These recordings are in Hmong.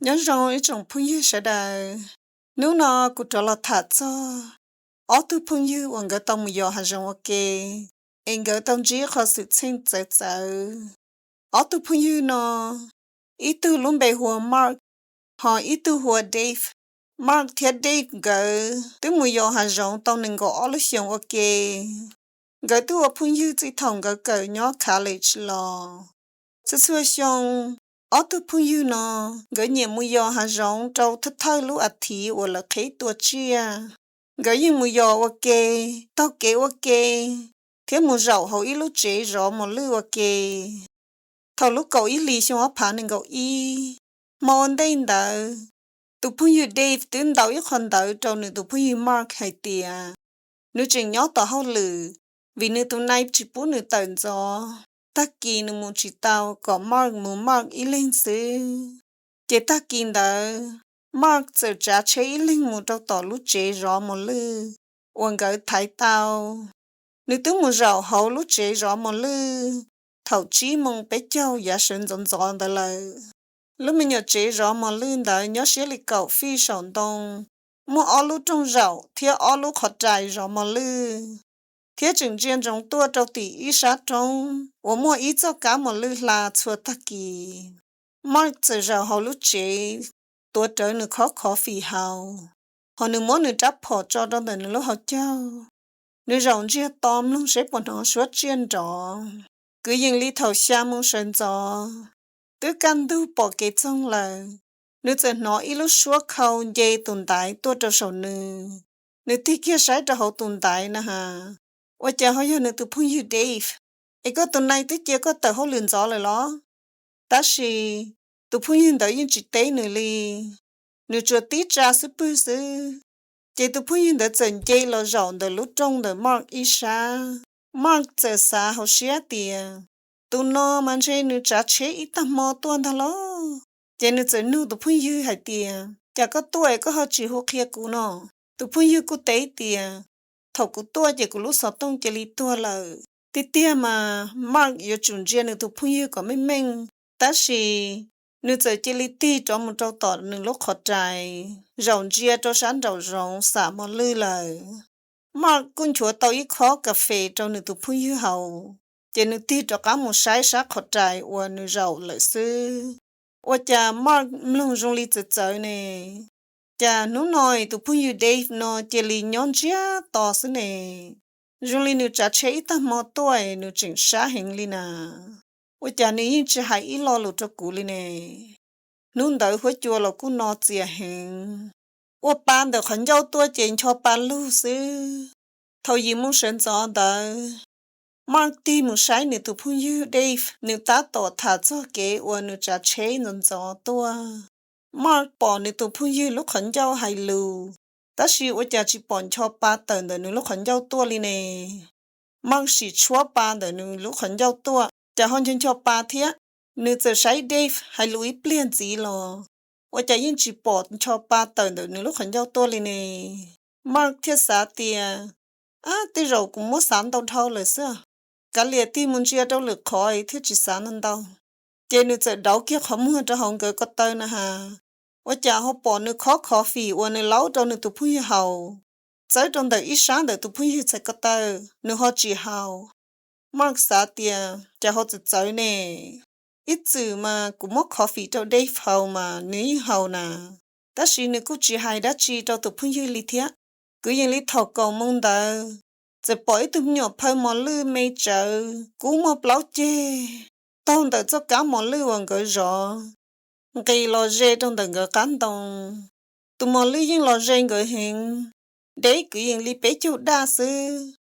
Nyob zoo ib tsoom phooj ywg sawv daws. Hnub no kuv rov los tham txog ob tug phooj ywg uas nkawd tau mus yos hav zoov ua ke, es nkawd tau ntsib qhov xwm txheej txawv txawv. Ob tug phooj ywg no, ib tug lub npe hu ua Mark, ho ib tug hu ua Dave. Mark thiab Dave nkawd twb mus yos hav zoov tau nees nkaum ob lub xyoos ua ke. Nkawd twb ua phooj ywg txij thaum nkawd kawm nyob college los. Txhua txhua xyoo, ob tug phooj ywg no nkawd nyiam mus yos hav zoov rau thawj thawj lub as thiv uas lawv qheb tua tsiaj. Nkawd yeej mus yos ua ke, taug kev ua ke, thiab mus zaum hauv ib lub tsev zov mos lwj ua ke. Thaum lub kaum ib hlis xyoo ob phav nees nkaum ib, hmo ua ntej ntawd, tus phooj ywg Dave twb ntaus ib qho ntawv rau nws tus phooj ywg Mark hais tias nws tseem nyob tom hauj lwm, vim nws tus nai tsis pub nws tawm ntxov, tag kis nws mus tsis tau, kom Mark mus Mark ib leeg xwb. Ces tag kis ntawd, Mark txawm tsav tsheb ib leeg mus rau tom lub tsev zov mos lwj uas nkawd thaiv tau. Nws twb mus zaum hauv lub tsev zov mos lwj thaum tsib moos peb caug yav sawv ntxov ntxov ntawd lawm. Lub me nyuam tsev zov mos lwj ntawd nyob siab li kaum fij saum ntoo, muaj ob lub rooj zaum thiab ob lub qhov rais zov mos lwj, thiab tseem ntsia ntsoov tuaj rau tim ib sab roob uas muaj ib txoj kab mos lwj hla txhua tag kis. Mark txawm zaum hauv lub tsev, tuav rawv nws khob coffee haus, ho nws muab nws rab phom tso rau ntawm nws lub hauv caug. Nws zaum ntsiag to mloog seb puas hnov suab tsiaj nrov. Kwv yees li thaum xya moos sawv ntxov, twb kaj ntug pom kev txoog lawm, nws txawm hnov ib lub suab khau nce tus ntaiv tuaj rau saum nws. Nws tig kiag saib rau hauv tus ntaiv na has, ua cas ho yog nws tus phooj ywg Dave. Es koj tus nai twb cia koj tawm hauj lwm ntxov lawm los? Tab sis tus phooj ywg ntawd yeej tsis teb nws li, nws tsuas tib tsa xub pwg xwb. Ces tus phooj ywg ntawd txawm nce los zaum ntawm lub rooj ntawm Mark ib sab. Mark txawm xav hauv siab tias, tus no mas ntshe nws tsav tsheb ib tag hmo tuaj ntag los. Ces nws txawm nug tus phooj ywg hais tias, cas koj tuaj es koj ho tsis hu qhia kuv no? Tus phooj ywg kuj teb tias, thaum kuv tuaj ces kuv lub xov tooj cia li tuag lawm. Tiag tiag mas Mark yuav tsum ntsia nws tus phooj ywg kom meej meej, tab sis nws txawm cia li tig rov mus rau tom nws lub qhov rais, zaum ntsia rau sab nraum zoov xam mos lwj lawm. Mark kuj nchuav tau ib khob kas fes rau nws tus phooj ywg haus, ces nws tig rov qab mus saib sab qhov rais uas nws zaum lawm xwb. Ua cas Mark mloog zoo li txawv txawv ne? Cas hnub no tus phooj ywg Dave no cia li nyob ntsiag to xwb ne? Zoo li nws tsav tsheb ib tag hmo tuaj es nws tseem sab heev li na. Ua cas nws yeej tsis hais ib lo lus rau kuv li ne? Hnub ntawd huab cua los kuj no txias heev. Ua pa ntawm qhov ncauj tuaj ces ncho pa lug xwb. Thaum yim moo sawv ntxov ntawd, Mark tig mus saib nws tus phooj ywg Dave, nws tab tom tham txog kev uas nws tsav tsheb ntxov ntxov tuaj. Mark pom nws tus phooj ywg lub qhov ncauj hais lus, tab sis ua cas tsis pom ncho pa tawm ntawm nws lub qhov ncauj tuaj li ne? Mark sim tshuab pa ntawm nws lub qhov ncauj tuaj, cas ho ncho ncho pa thiab. Nws txawm saib Dave hais lus ib pliag ntxiv los, ua cas yeej tsis pom ncho pa tawm ntawm nws lub qhov ncauj tuaj li ne? Mark thiaj xav tias, ab, tej zaum kuv muab xav ntau dhau lawm xwb. Kav liam tig mus ntsia rau lwm qhov thiaj tsis xav ntau ntau. Ces nws txawm dauv kiag qhov muag rau hauv nkawd ko taw na has, ua cas ho pom nws khob coffee uas nws laub rau nws tus phooj ywg haus txawb rau ntawm ib sab ntawm tus phooj ywg txhais ko taw, nws ho tsis haus. Mark xav tias cas ho txawv txawv ne, ib txwm mas kuv muab coffee rau Dave haus mas nws yeej haus na, tab sis nws kuj tsis hais dab tsi rau tus phooj ywg li thiab. Kwv yees li thaum kaum moo ntawd, txawm pom ib tug me nyuam phaw mos lwj me tsawv kub muaj plaub ceg taug ntawm txoj kab mos lwj uas nkawd zov nqis los ze rau ntawm nkawd qab ntoo. Tus mos lwj yeej los ze nkawd heev, deb kwv yees li peb caug daj xwb.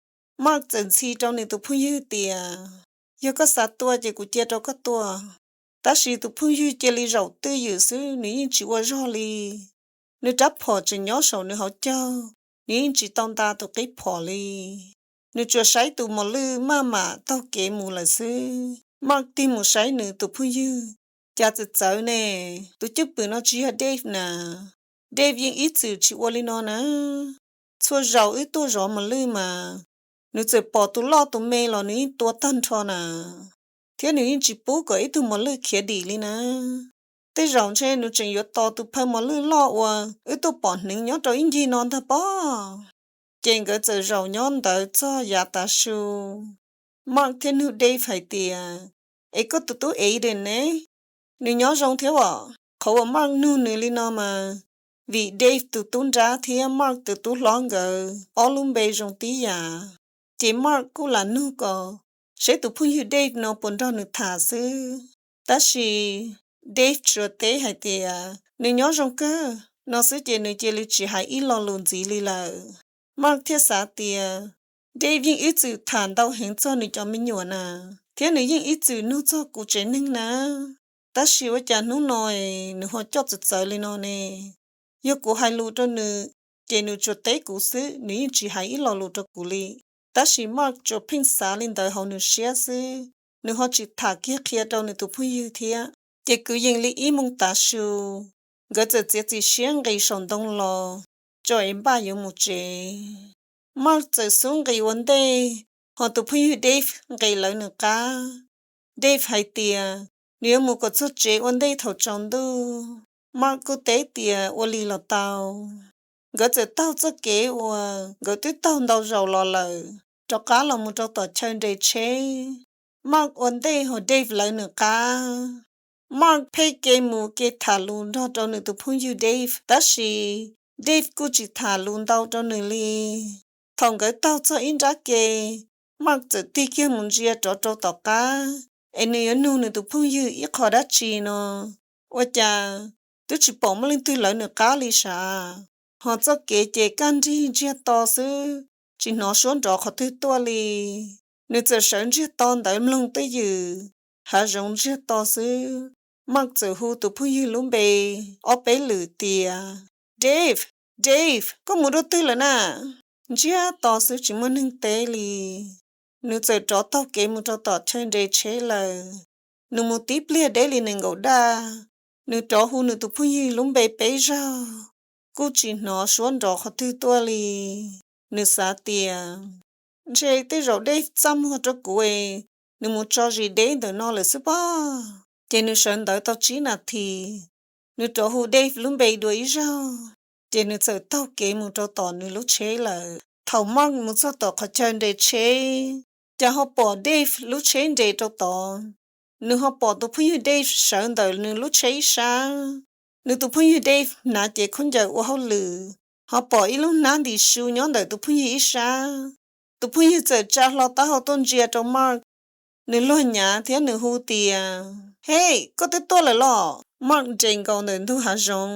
Mark txawm ntxhi rau nws tus phooj ywg tias, yog koj xav tua ces kuv cia rau koj tua. Tab sis tus phooj ywg cia li zaum twj ywm xwb, nws yeej tsis ua zog li. Nws rab phom tseem nyob saum nws hauv caug, nws yeej tsis tau nta tus qib phom li. Nws tsuas saib tus mos lwj maj mam taug kev mus lawm xwb. Mark tig mus saib nws tus phooj ywg, cas txawv txawv ne, tus cwj pwm no tsis yog Dave na. Dave yeej ib txwm tsis ua li no na. Txhua zaus wb tuaj zov mos lwj mas, nws txawm pom tus loj tus me los nws yeej tua tag nrho na, thiab nws yeej tsis pub kom ib tug mos lwj khiav dim li na. tej zaum ntshe nws tseem yuav tos tus phaw mos lwj loj uas wb tuaj pom hneev nyob rau ib ncig no ntag pob. Ces nkawd txawm zaum nyob ntawd txog yav tav su. Mark thiaj nug Dave hais tias, Es koj tus tub Aiden ne? Nws nyob zoo thiab os. Qhov uas Mark nug nws li no mas vim Dave tus tub nrab thiab Mark tus tub hlob nkawd ob lub npe zoo tib yam. Ces Mark kuj lam nug kom seb tus phooj ywg Dave no puas nrog nws tham xwb. Tab sis Dave tsuas teb hais tias nws nyob zoo kawg no xwb ces nws cia li tsis hais ib lo lus ntxiv li lawm. Mark thiaj xav tias Dave yeej ib txwm tham ntau heev txog nws cov me nyuam na, thiab nws yeej ib txwm nug txog kuv tsev neeg na. Tab sis ua cas hnub no nws ho coj txawv txawv li no ne? Yog kuv hais lus rau nws, ces nws tsuas teb kuv xwb, nws yeej tsis hais ib lo lus rau kuv li. Tab sis Mark tsuas pheej xav li ntawd hauv nws siab xwb, nws ho tsis tham kiag qhia rau nws tus phooj ywg thiab. Ces kwv yees li ib moos tav su, nkawd txawm txiav txim siab nqis saum ntoo los tso es npaj yuav mus tsev. Mark txawm xub nqis ua ntej, ho tus phooj ywg Dave nqis lawv nws qab. Dave hais tias nws yuav mus kom txog tsev ua ntej thaum tsaus ntuj. Mark kuj teb tias ua li los tau. Nkawd txawm taug txoj kev uas nkawd twb taug ntau zaus los lawm, rov qab los mus rau tom chaw nres tsheb. Mark ua ntej ho Dave lawv nws qab. Mark pheej ke mus ke tham lus nrog rau nws tus phooj ywg Dave, tab sis Dave kuj tsis tham lus ntau rau nws li. Thaum nkawd taug txog ib nrab ke, Mark txawm tig kiag mus ntsia rov rau tom qab, es nws yuav nug nws tus phooj ywg ib qho dab tsi no. Ua cas twb tsis pom muaj leej twg lawv nws qab li sav, ho txoj kev ces kaj nrig ntsiag to xwb, tsis hnov suab nrov qhov twg tuaj li. Nws txawm sawv ntsiag to ntawd mloog twj ywm, hav zoov ntsiag to xwb. Mark txawm hu tus phooj ywg lub npe ob peb lwm tias, Dave, Dave, koj mus dua twg lawm na? Ntsiag to xwb tsis muaj neeg teb li. Nws txawm rov taug kev mus rau tom chaw nres tsheb lawm. Nws mus tib pliag deb li nees nkaum daj. Nws rov hu nws tus phooj ywg lub npe peb zaug, kuj tsis hnov suab nrov qhov twg tuaj li. Nws xav tias, ntshe tej zaum Dave txaj muag rau kuv es nws mus tso zis deb ntawm no lawm xwb pob. Ces nws sawv ntawd tau tsib nas this, nws rov hu Dave lub npe dua ib zaug, ces nws txawm taug kev mus rau tom nws lub tsheb lawm. Thaum Mark mus txog tom qhov chaw nres tsheb, cas ho pom Dave lub tsheb nres rau tod. Nws ho pom tus phooj ywg Dave sawv ntawm nws lub tsheb ib sab. Nws tus phooj ywg Dave hnav cev khaub ncaws ua hauj lwm, ho pom ib lub hnab ntim su nyob ntawm tus phooj ywg ib sab. Tus phooj ywg txawm tsa hlo taub hau tuaj ntsia rau Mark. Nws luag nyav thiab nws hu tias, Hej, koj twb tuaj lawm los? Mark nres nkaus ntawm ntug hav zoov,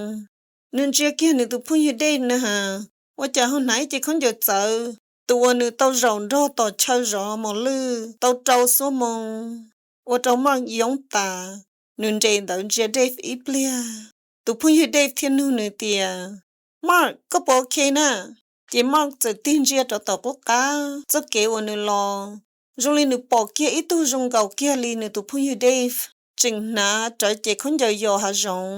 nws ntsia kiag nws tus phooj ywg Dave na has, ua cas ho hnav ib cev khaub ncaws txawv, tus uas nws tau zaum nrog tom chaw zov mos lwj tau rau xuab moos, ua rau Mark yoob tas. Nws nres ntawd ntsia Dave ib pliag, tus phooj ywg Dave thiaj nug nws tias, Mark, koj puas ok na? Ces Mark txawm tig ntsia rov tom qub qab txoj kev uas nws los, zoo li nws pom kiag ib tug zoo nkaus kiag li nws tus phooj ywg Dave, tseem hnav rawv cev khaub ncaws yos hav zoov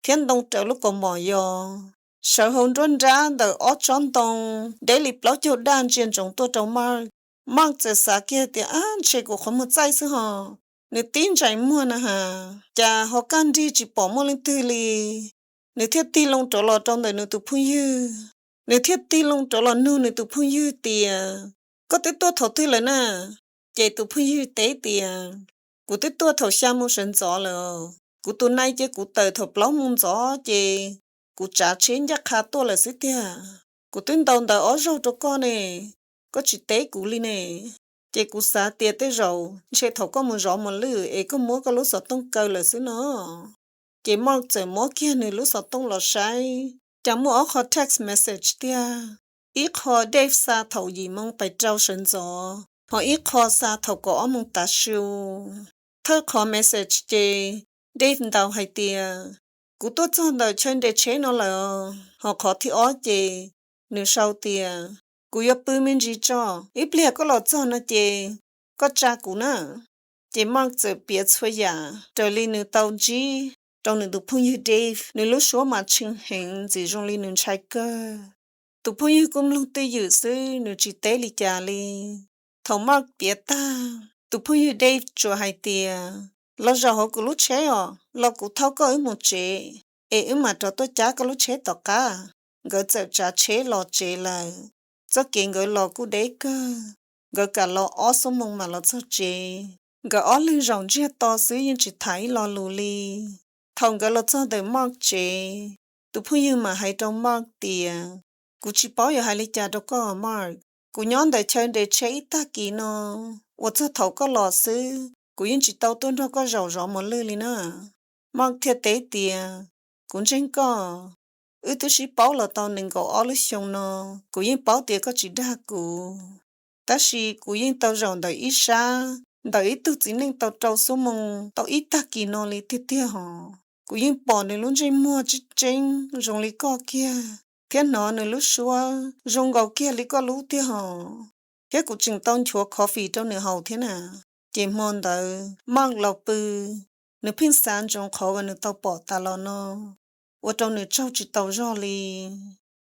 thiab ntoo rawv lub kaus mom yos, sawv hauv nruab nrab ntawm ob tsob ntoo, deb li plaub caug daj ntsia ntsoov tuaj rau Mark. Mark txawm xav kiag tias, Ab, ntshe kuv qhov muag txaij xwb ho. Nws tib ntsais muag na has, cas ho kaj nrig tsis pom muaj leej twg li. Nws thiaj tig loo rov los rau ntawm nws tus phooj ywg. Nws thiaj tig loo rov los nug nws tus phooj ywg tias, Koj twb tuaj thaum twg lawm na? Ces tus phooj ywg teb tias, Kuv twb tuaj thaum xya moo sawv ntxov lawm. Kuv tus nai cia kuv tawm thaum plaub moo ntxov ces kuv tsav tsheb ncaj qha tuaj lawm xwb tiag. Kuv twb ntaus ntawv ob zaug rau koj ne, koj tsis teb kuv li ne. Ces kuv xav tias tej zaum ntshe thaum koj mus zov mos lwj es koj muab koj lub xov tooj kaw lawm xwb no. Ces Mark txawm muab kiag nws lub xov tooj los saib, cas muaj ob qho text message tiag. Ib qho Dave xa thaum yim moo pais rau sawv ntxov, ho ib qho xa thaum kaum ob moo tav su. Thawj qhov message ces Dave ntaus hais tias, Kuv tuaj txog ntawm chaw nres tsheb no lawm. Ho qhov thib ob ces nws sau tias, Kuv yuav pw me ntsis tso, ib pliag koj los txog no ces koj tsa kuv na. Ces Mark txawm piav txhua yam raws li nws tau ntsib rau nws tus phooj ywg Dave, nws lub suab mas tshee heev ntxim zoo li nws ntshai kawg. Tus phooj ywg kuj mloog twj ywm xwb, nws tsis teb li cas li. Thaum Mark piav tag, tus phooj ywg Dave tsuas hais tias, Los zaum hauv kuv lub tsheb os, los kuv thauj koj wb mus tsev, es wb mam rov tuaj cab koj lub tsheb tom qab. Nkawd txawm tsav tsheb los tsev lawm. Txoj kev nkawd los kuj deb kawg, nkawd kam los ob xuab moos mam los txog tsev. Nkawd ob leeg zaum ntsiag to xwb yeej tsis tham ib lo lus li. Thaum nkawd los txog ntawm Mark tsev, tus phooj ywg mam hais rau Mark tias, Kuv tsis paub yuav hais li cas rau koj, Mark. Kuv nyob ntawm chaw nres tsheb ib tag kis no, uas txog thaum koj los xwb, kuv yeej tsis tau tuaj nrog koj zaum zov mos lwj li na. Mark thiaj teb tias, Kuv ntseeg koj. Wb twb sib paub los tau nees nkaum ob lub xyoo no, kuv yeej paub tias koj tsis dag kuv. Tab sis kuv yeej tau zaum ntawm ib sab ntawm ib tug txiv neej tau rau xuab moos tau ib tag kis no li tiag tiag hos. Kuv yeej pom nws lub ntsej muag tseeb tseeb zoo li koj kiag, thiab hnov nws lub suab zoo nkaus kiag li koj lub tiag hos. Thiab kuv tseem tau nchuav coffee rau nws haus thiab na. Ces hmo ntawd Mark los pw, nws pheej xav ntsoov qhov uas nws tau pom tas los no, ua rau nws tsaug tsis tau zog li.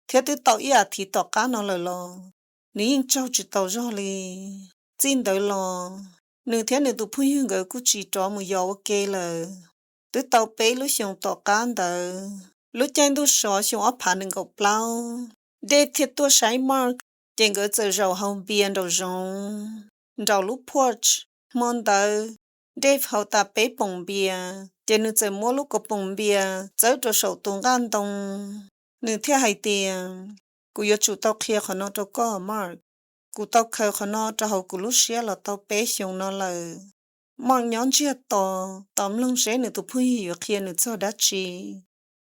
Thiab twb tau ib as thiv tom qab no lawm los nws yeej tsaug tsis tau zog li. Txij ntawd los, nws thiab nws tus phooj ywg nkawd kuj tsis rov mus yos ua ke lawm. Twb tau peb lub xyoos tom qab ntawd, lub caij ntuj sov xyoo ob phav nees nkaum plaub, Dave thiaj tuaj saib Mark, ces nkawd txawm zaum haus npias nraum zoov, nraum lub porch. Hmo ntawd, Dave haus tas peb poom npias, ces nws txawm muab lub kaus poom npias txawb rau saum tus nqaj ntoo. Nws thiaj hais tias, Kuv yuav tsum tau qhia qhov no rau koj, Mark. Kuv tau khaws qhov no rau hauv kuv lub siab los tau peb xyoos no lawm. Mark nyob ntsiag to, tos mloog seb nws tus phooj ywg yuav qhia nws txog dab tsi.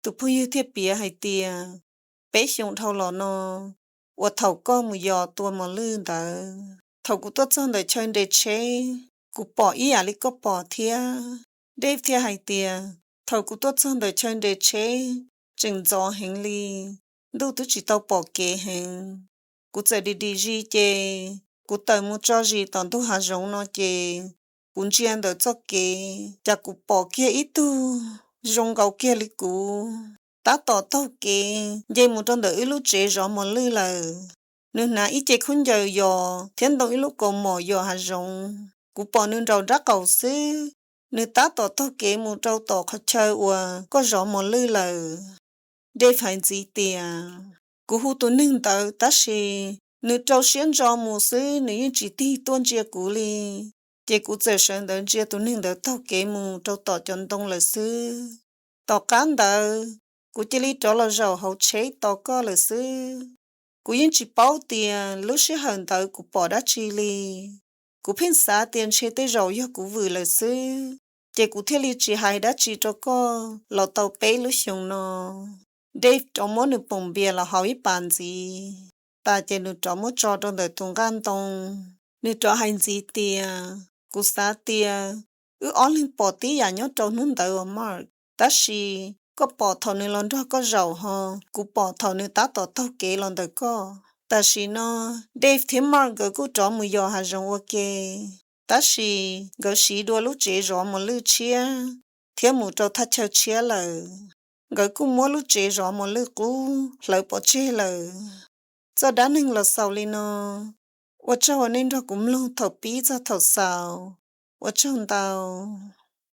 Tus phooj ywg thiaj piav hais tias, Peb xyoos dhau los no, uas thaum koj mus yos tua mos lwj ntawd, thaum kuv tuaj txog ntawm chaw nres tsheb, kuv pom ib yam li koj pom thiab. Dave thiaj hais tias, Thaum kuv tuaj txog ntawm chaw nres tsheb, tseem ntxov heev li, ntuj twb tsis tau pom kev heev. Kuv txawm dim dim zis ces kuv tawm mus tso zis tom ntug hav zoov no ces kuv ntsia ntawm txoj kev, cas kuv pom kiag ib tug zoo nkaus kiag li kuv tab tom taug kev nce mus rau ntawm wb lub tsev zov mos lwj lawm. Nws hnav ib ce khaub ncaws yos thiab ntoo ib lub kaus mom yos hav zoov. Kuv pom nws nraum nraub qaum xwb, nws tab tom taug kev mus rau tom qhov chaw uas koj zov mos lwj lawm. Dave hais ntxiv tias, Kuv hu tus neeg ntawd tab sis nws rau siab ntso mus xwb, nws yeej tsis tig tuaj ntsia kuv li. Ces kuv txawm sawv ntawd ntsia tus neeg ntawd taug kev mus rau tom cov ntoo lawm xwb. Tom qab ntawd, kuv cia li rov los zaum hauv tsheb tos koj lawm xwb. Kuv yeej tsis paub tias lub sij hawm ntawd kuv pom dab tsi li. Kuv pheej xav tias ntshe tej zaum yog kuv vwm lawm xwb, ces kuv thiaj li tsis hais dab tsi rau koj los tau peb lub xyoos no. Dave rov muab nws poom npias los haus ib pas ntxiv tas ces nws rov muab tso rau ntawm tus nqaj ntoo. Nws rov hais ntxiv tias, Kuv xav tias wb ob leeg pom tib yam nyob rau hnub ntawd os Mark. Tab sis koj pom thaum nws los nrog koj zaum ho, kuv pom thaum nws tab tom taug kev los ntawm koj. Tam sim no, Dave thiab Mark nkawd kuj rov mus yos hav zoov ua ke, tab sis nkawd siv dua lub tsev zov mos lwj tshiab thiab mus rau thaj chaw tshiab lawm. Nkawd kuj muab lub tsev zov mos lwj qub hlawv pov tseg lawm. Txoj dab neeg los xaus li no. Ua tsaug uas nej nrog kuv mloog thaum pib txog thaum xaus. Ua tsaug ntau.